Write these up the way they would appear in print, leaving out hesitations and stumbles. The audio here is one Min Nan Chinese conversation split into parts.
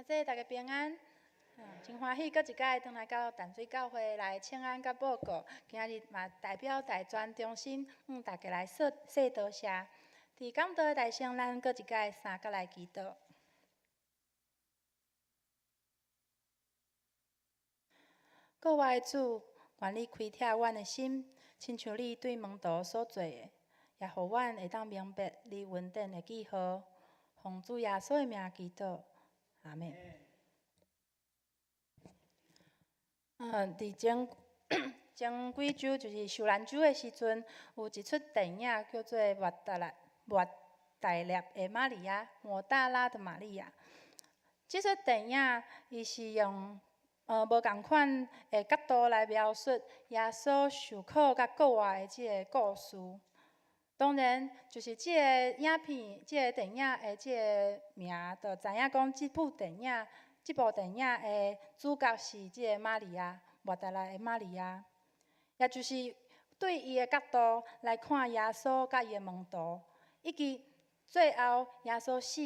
阿姐，大家平安。真歡喜，閣一擺轉來到淡水教會來請安佮報告。今日嘛代表大專中心，大家來說說多謝。佇講道的台上，咱閣一擺三角來祈禱。國外的主，願你開拓阮的心，親像你對門徒所做的，也予阮會當明白你恩典的記號。奉主耶穌的名祈禱，阿們。佇前前幾週就是受難週的時陣，有一齣電影叫做《抹大拉的瑪利亞》，抹大拉的瑪利亞。這齣電影伊是用無仝款的角度來描述耶穌受苦佮復活的這個故事。當然，就是這個影片、這個電影的這個名，就知影講這部電影的主角是這個瑪利亞，抹大拉的瑪利亞，也就是對伊的角度來看耶穌佮伊的門徒，以及最後耶穌死，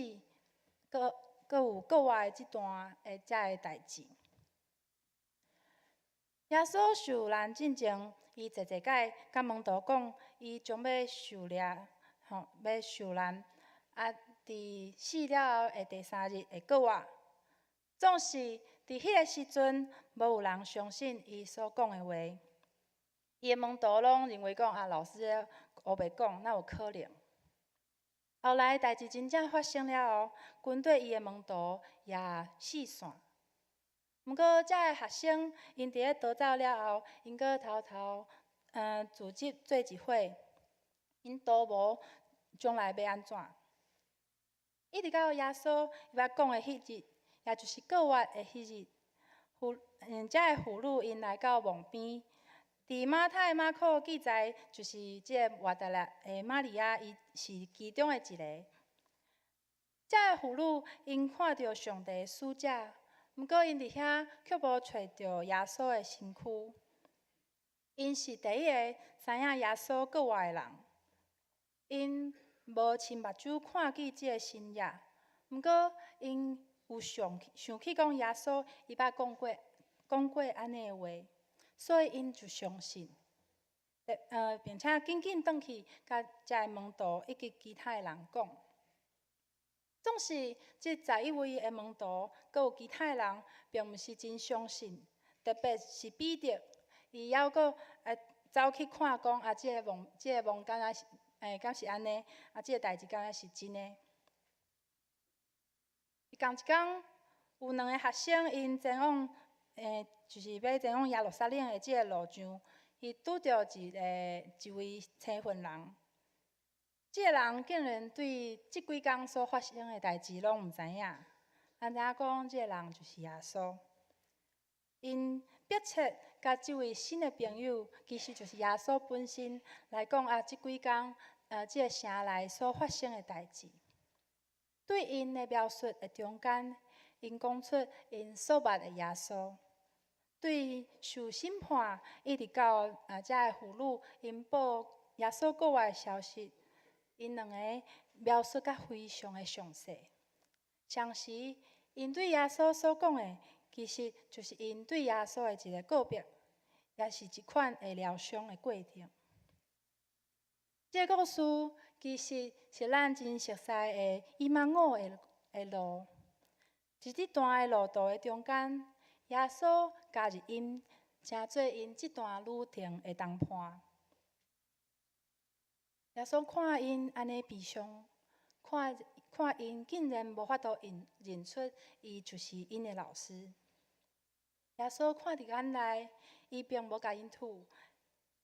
閣有復活的這段的這个代誌。耶穌受難進前，伊濟濟擺佮門徒講，伊將欲受掠，吼，欲受難，啊，佇死了後的第三日會復活。總是佇彼個時陣，無有人相信伊所講的話。伊的門徒攏認為講啊，老師咧烏白講，哪有可能？後來代誌真正發生了後，軍隊伊的門徒也四散。毋過，遮个學生𪜶佇咧逃走了後，𪜶閣偷偷組織做一伙，𪜶圖謀將來欲按怎？一直到耶穌伊捌講的彼日，也就是復活的彼日，遮个婦女𪜶來到墓邊。佇馬太、馬可記載，就是這个抹大拉的瑪利亞，伊是其中的一个。遮个婦女𪜶看著上帝的使者，毋過𪜶佇遐卻無揣著耶穌的身軀。𪜶是第一个知影耶穌復活的人。𪜶無親目睭看見這个神跡，毋過𪜶有想想起講耶穌伊捌講過按呢的話，所以𪜶就相信。並且緊緊轉去共遮个門徒以及其他的人講。總是這11位的門徒，閣有其他的人，並毋是真相信，特別是彼得，伊猶閣走去看講啊，這个墓敢若是，敢是按呢？啊，這个代誌敢若是真的？仝一工，有兩个學生𪜶前往，就是欲前往耶路撒冷的這个路上，伊拄著一位青雲人。這个人竟然對這幾工所發生的代誌攏毋知影。咱知影講，這个人就是耶穌。𪜶迫切共這位新的朋友，其實就是耶穌本身來講啊，這幾工這个城內所發生的代誌。對𪜶的描述的中間，𪜶講出𪜶所捌的耶穌。對受審判一直到遮个婦女𪜶報耶穌復活的消息，𪜶兩个描述甲非常的詳細。同時，𪜶對耶穌所講的，其實就是𪜶對耶穌的一個告別，也是一款的療傷的過程。這个故事其實是咱真熟悉的以馬忤的路。佇這段的路途的中間，耶穌加入𪜶，成做𪜶這段旅程的同伴。耶穌看𪜶按呢悲傷，看看𪜶竟然無法度認出伊就是𪜶的老師。耶穌看佇眼內，伊並無共𪜶唾。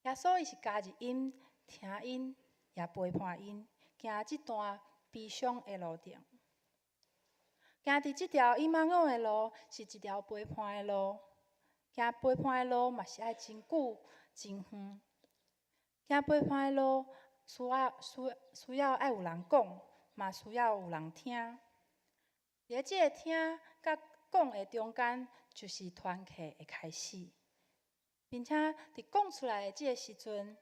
耶穌伊是加入𪜶，聽𪜶，也陪伴𪜶，行這段悲傷的路程。行佇這條以馬忤的路，是一條陪伴的路。行陪伴的路嘛是愛真久、真遠。行陪伴的路，需要愛有人講，嘛需要有人聽。佇咧這个聽佮講的中間，就是團契的開始。並且佇講出來的這个時陣，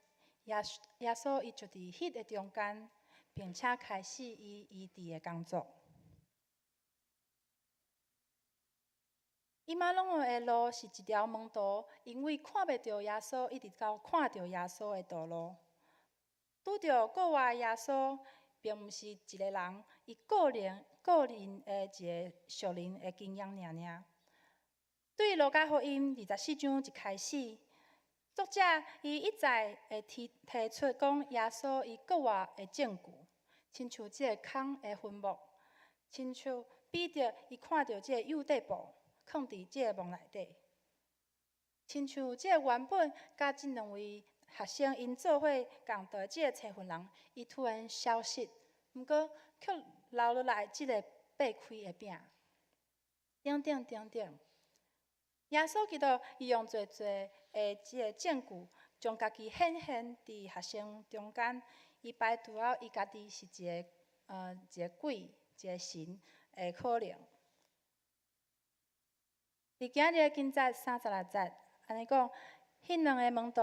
耶穌伊就佇彼个中間，並且開始伊醫治的工作。以馬忩的路是一條門徒，因為看袂著耶穌，一直到看著耶穌的道路。拄著復活的耶穌，並毋是一个人，伊個人的一个屬靈的經驗爾爾。對路加福音24章一開始，作者伊一再會提出講耶穌伊復活的證據，親像這个空的墳墓，親像彼得伊看著這个幼底布囥佇這个墓內底，親像這个原本佮這兩位學生𪜶做伙仝佗這个身份人，伊突然消失，毋過卻留落來這个擘開的餅，等等等等。耶穌基督伊用濟濟的這个證據，將家己顯現佇學生中間，伊排除了伊家己是一個鬼、一個神的可能。佇今日的經節36節，按呢講，彼兩个門徒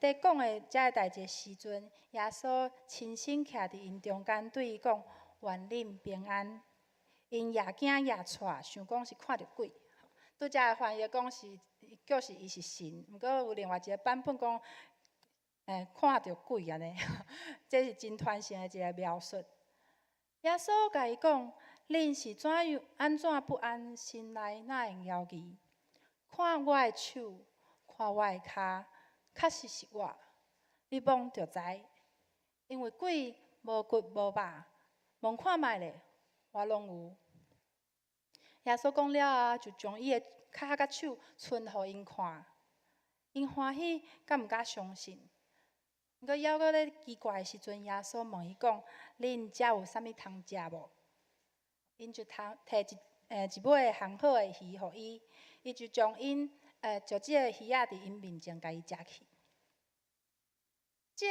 佇講的這个代誌的時陣，耶穌親身徛佇𪜶中間，對伊講：願恁平安。𪜶也驚也掣，想講是看著鬼。拄才的翻譯講是，叫是伊是神，毋過有另外一个版本講，看著鬼按呢，這是真傳神的一个描述。耶穌共伊講：恁是怎樣按怎不安，心內哪會猶疑？看我的手，看我的跤，確實是我，你摸就知。因為鬼無骨無肉，摸看覓咧，我攏有。耶穌講了後，就將伊的跤佮手伸予𪜶看，𪜶歡喜，佮毋敢相信。毋過猶閣咧奇怪的時陣，耶穌問伊講：恁遮有啥物通食無？𪜶就通提一尾烘好的魚予伊，伊就將這个魚仔佇𪜶面前共伊食去。這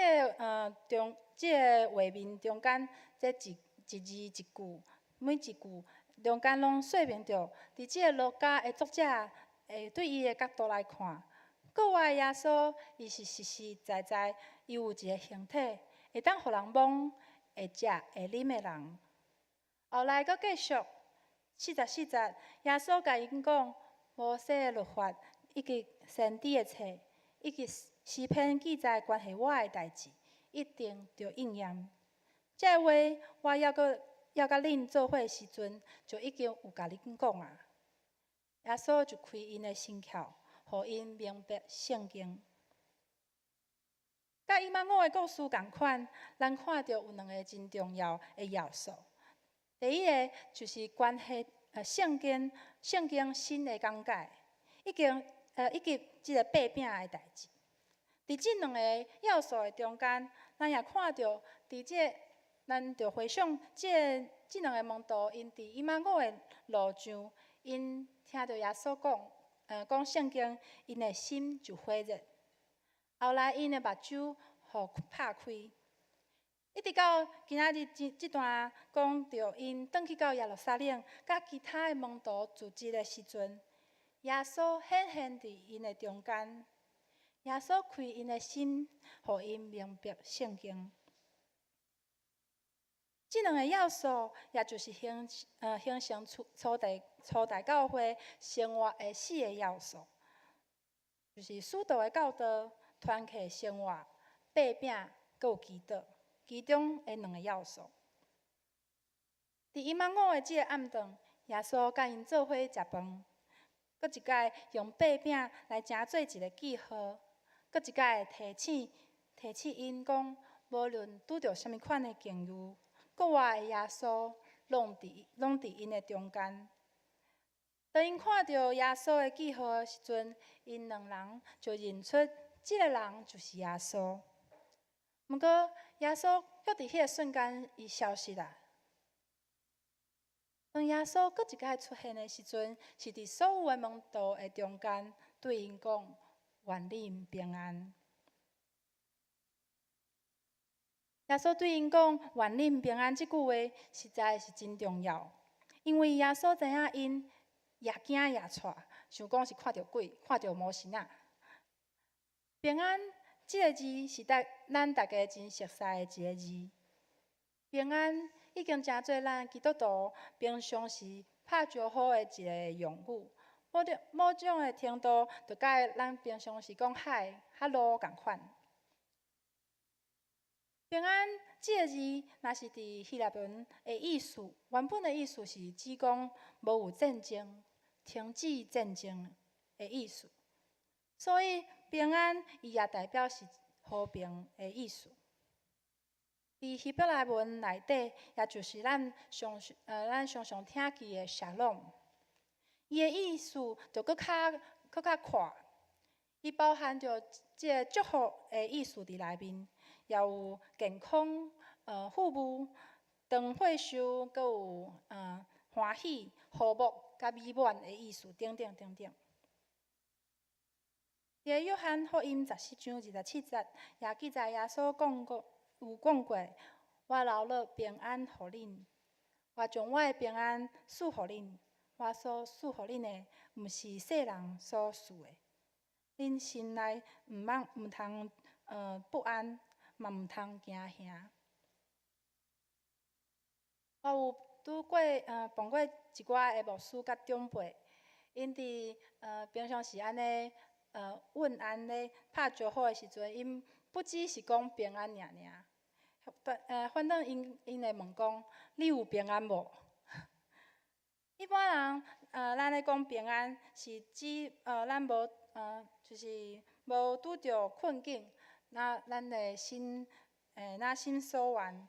个畫面中間，這一字一句，每一句中間攏說明著，佇這个路加的作者會對伊的角度來看，復活的耶穌，伊是實實在在，伊有一个形體，會當予人摸、會食、會啉的人。後來閣繼續44節，耶穌共𪜶講，摩西的律法以及先知的冊，以及詩篇記載關係我的代誌，一定著應驗。這個話我猶閣猶佮恁做伙時陣，就已經有共恁講啊。耶穌就開𪜶的心竅，予𪜶明白聖經。佮以馬忩的故事仝款，咱看著有兩个真重要的要素。第一个就是關係聖經新的講解，以及這个擘餅的代誌。佇這兩个要素的中間，咱也看著佇這個，咱著回想這兩个門徒，𪜶佇以馬忩的路上，𪜶聽著耶穌講聖經，𪜶的心就火熱。後來𪜶的目睭予拍開，一直到今仔日這段講著𪜶轉去到耶路撒冷，佮其他的門徒聚集的時陣，耶穌顯現佇𪜶的中間。耶穌開𪜶的心，予𪜶明白聖經。這兩个要素，也就是形成初代教會生活的四个要素，就是使徒的教導、團契生活、擘餅、閣有祈禱，其中的兩个要素。佇以馬忩的這个暗頓，耶穌佮𪜶做伙食飯，閣一擺用擘餅來成做一个記號，閣一擺提醒𪜶講，無論拄著啥物款的境遇，復活的耶穌攏佇𪜶的中間。當𪜶看著耶穌的記號的時陣，𪜶兩人就認出這个人就是耶穌。毋過耶穌卻佇彼个瞬間，伊消失啦。當耶穌閣一擺出現的時陣，是佇所有的門徒的中間，對𪜶講：願恁平安。耶穌對𪜶講：願恁平安。這句話實在是真重要，因為耶穌知影𪜶也驚也掣，想講是看著鬼、看著魔神仔。平安這个字是咱大家真熟悉的一个字。平安已經成做咱基督徒平常時拍招呼的一个用語。某種某種的程度，就佮咱平常時講 Hi、Hello 仝款。平安這个字，若是佇希臘文的意思，原本的意思是指講無有戰爭、停止戰爭的意思。所以平安伊也代表是和平的意思。佇希伯來文內底，也就是咱常常聽見的 Shalom，伊的意思就閣較闊，伊包含著這个祝福的意思佇內面，也有健康、富裕、長歲壽，閣有歡喜、和睦、佮美滿的意思等等等等。佇約翰福音14章27節，也記載耶穌講過，有講過：我留落平安予恁，我將我的平安賜予恁，我所賜予恁的，毋是世人所賜的。恁心內毋通不安，嘛毋通驚嚇。我有拄過碰過一寡的牧師佮長輩，𪜶佇平常時按呢問安咧拍招呼的時陣，𪜶不只是講平安爾爾，反正𪜶會問講：你有平安無？一般人咱咧講平安，是指咱無就是無拄著困境，那咱的心若心所願，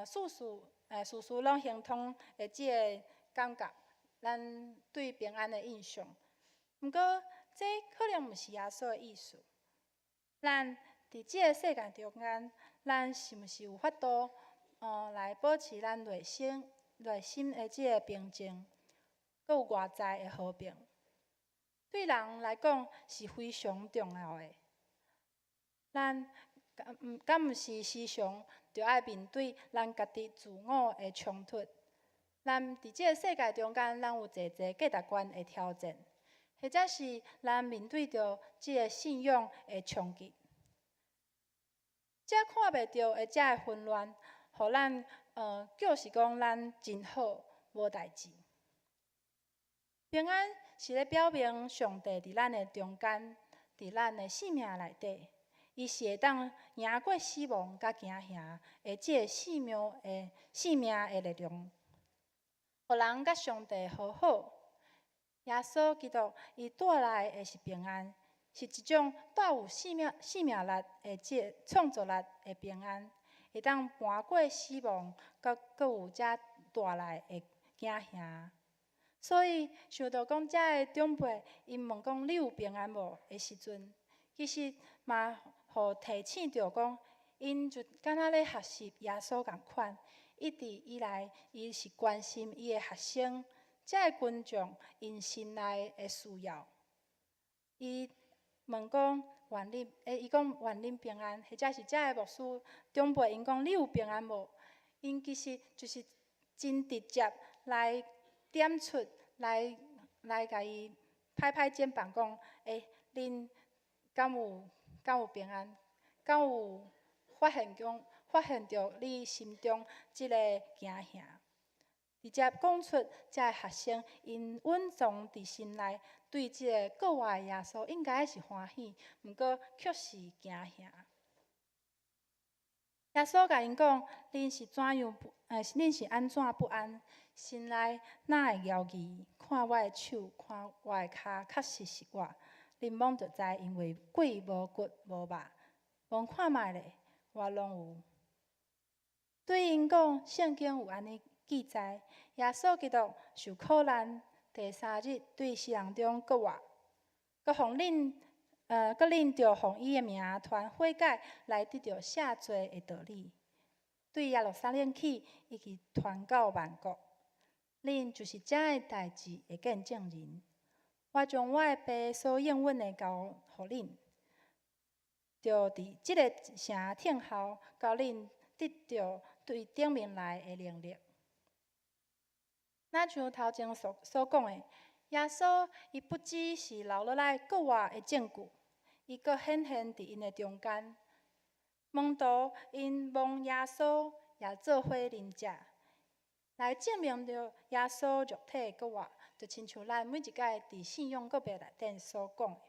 事事攏亨通的這个感覺，咱對平安的印象。毋過，這可能毋是耶穌的意思。咱佇這个世界中間，咱是毋是有法度來保持咱內心的這个平靜，閣有外在的和平？對人來講是非常重要的。咱敢毋是時常著愛面對咱家己自我的衝突？咱佇這个世界中間，咱有濟濟價值觀的挑戰，或者是咱面對著這个信仰的衝擊。這看袂著的這个混亂，予咱叫是講咱真好，無代誌。平安是咧表明上帝佇咱的中間，佇咱的生命內底，伊是會當贏過死亡佮驚嚇的這个生命的力量，予人佮上帝和好。耶穌基督伊帶來的是平安，是一種帶有生命力的這个創造力的平安，會當瞞過死亡，閣有這帶來的驚嚇。所以想著講，遮个長輩𪜶問講你有平安無的時陣，其實嘛，予提醒著講，𪜶就敢若咧學習耶穌仝款，一直以來，伊是關心伊的學生，遮个群眾𪜶心內的需要。伊問講願恁，伊講願恁平安，或者是遮个牧師長輩𪜶講你有平安無？𪜶其實就是真直接來點出來，共伊拍拍肩膀講：欸，恁敢有平安？敢有發現著你心中這个驚嚇？直接講出遮个學生𪜶隱藏佇心內對這个復活的耶穌應該是歡喜，毋過卻是驚嚇。耶穌共𪜶講：恁是按怎不安？心內哪會猶疑？看我的手，看我的跤，確實是我。恁摸就知，因為鬼無骨無肉，摸看覓咧，我攏有。對𪜶講，聖經有按呢記載：耶穌基督受苦難，第三日對死人中復活，閣恁著奉伊的名傳悔改來得著赦罪的道理。對耶路撒冷起，一直傳到萬國。恁就是這个代誌的見證人。我將我的爸所應允的交予恁，著佇這个城等候，到恁得著對頂面來的能力。若像頭前所講的，耶穌伊不只是留落來復活的證據，伊閣顯現佇𪜶的中間。門徒𪜶望耶穌，也做伙啉食。來證明著耶穌肉體的復活，就親像咱每一擺佇信仰告白內底所講的。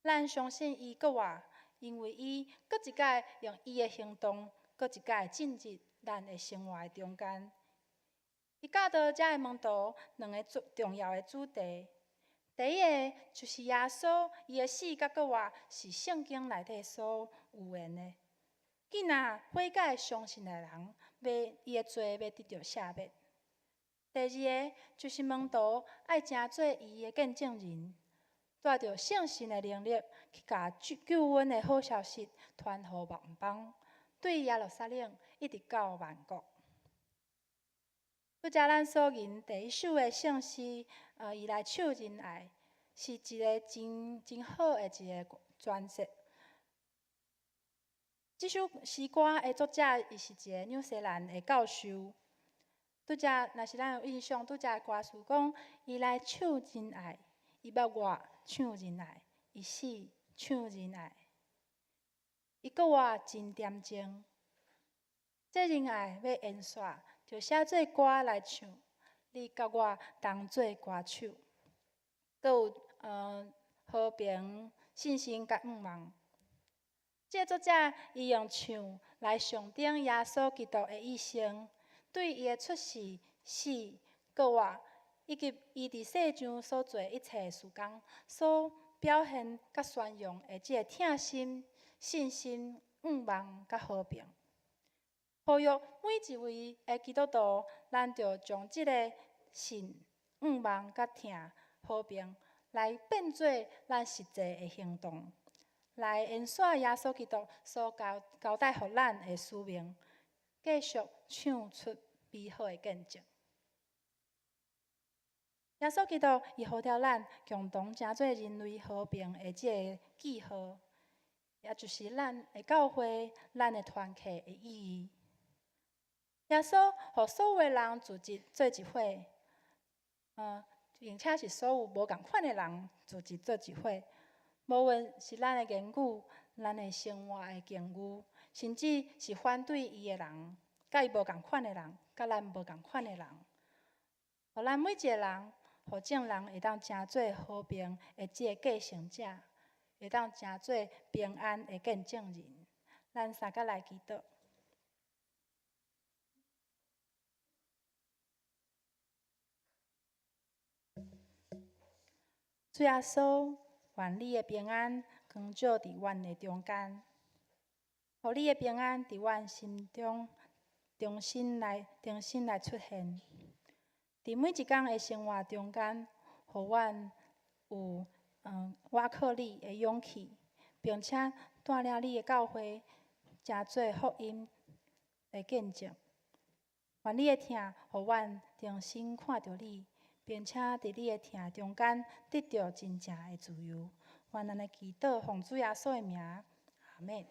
咱相信伊復活，因為伊閣一擺用伊的行動，閣一擺進入咱的生活的中間。伊教導遮的門徒兩个重要的主題。第一个就是耶穌伊的死佮復活是聖經內底所預言的。囝若悔改相信的人，欲伊的罪欲得著赦免。第二个就是門徒愛成做伊的見證人，帶著聖神的能力去共救恩的好消息傳予萬邦，對耶路撒冷一直到萬國。拄才咱所吟第一首的聖詩，伊來唱仁愛，是一个真真好的一个詮釋。這首詩歌的作者，伊是一个紐西蘭的教授。拄才若是咱有印象，拄才歌詞講，伊來唱仁愛，伊捌活唱仁愛，伊死唱仁愛，伊閣活真恬靜。這仁愛欲延續，就寫做歌來唱。你佮我同做歌手，閣有和平、信心佮向望。這个作者伊用唱來象徵耶穌基督的一生，對伊的出世、死、復活，以及伊佇世上所做一切事工所表現佮宣揚的這個疼心、信心、向望佮和平。呼籲每一位的基督徒，咱著將這个信、向望佮疼、和平，來變做咱實際的行動，來延續耶穌基督所交交代予咱的使命，繼續唱出美好的見證。耶穌基督伊呼召咱共同成做人類和平的這个記號，也就是咱的教會、咱的團契的意義。耶穌予所有的人組織做一伙，並且是所有無仝款的人組織做一伙，無論是咱的言語、咱的生活的境遇，甚至是反對伊的人，佮伊無仝款的人，佮咱無仝款的人，予咱每一个人，予眾人會當成做和平的這个繼承者，會當成做平安的見證人。咱三個來祈禱。主耶穌，願你的平安光照佇阮的中間，予你的平安佇阮心中重新來出現。佇每一工的生活中間，予阮有倚靠你的勇氣，並且帶領你的教會，成做福音的見證。願你的疼，予阮重新看著你，並且佇你的疼中間得著真正的自由。願按呢祈禱，奉主耶穌的名，阿們。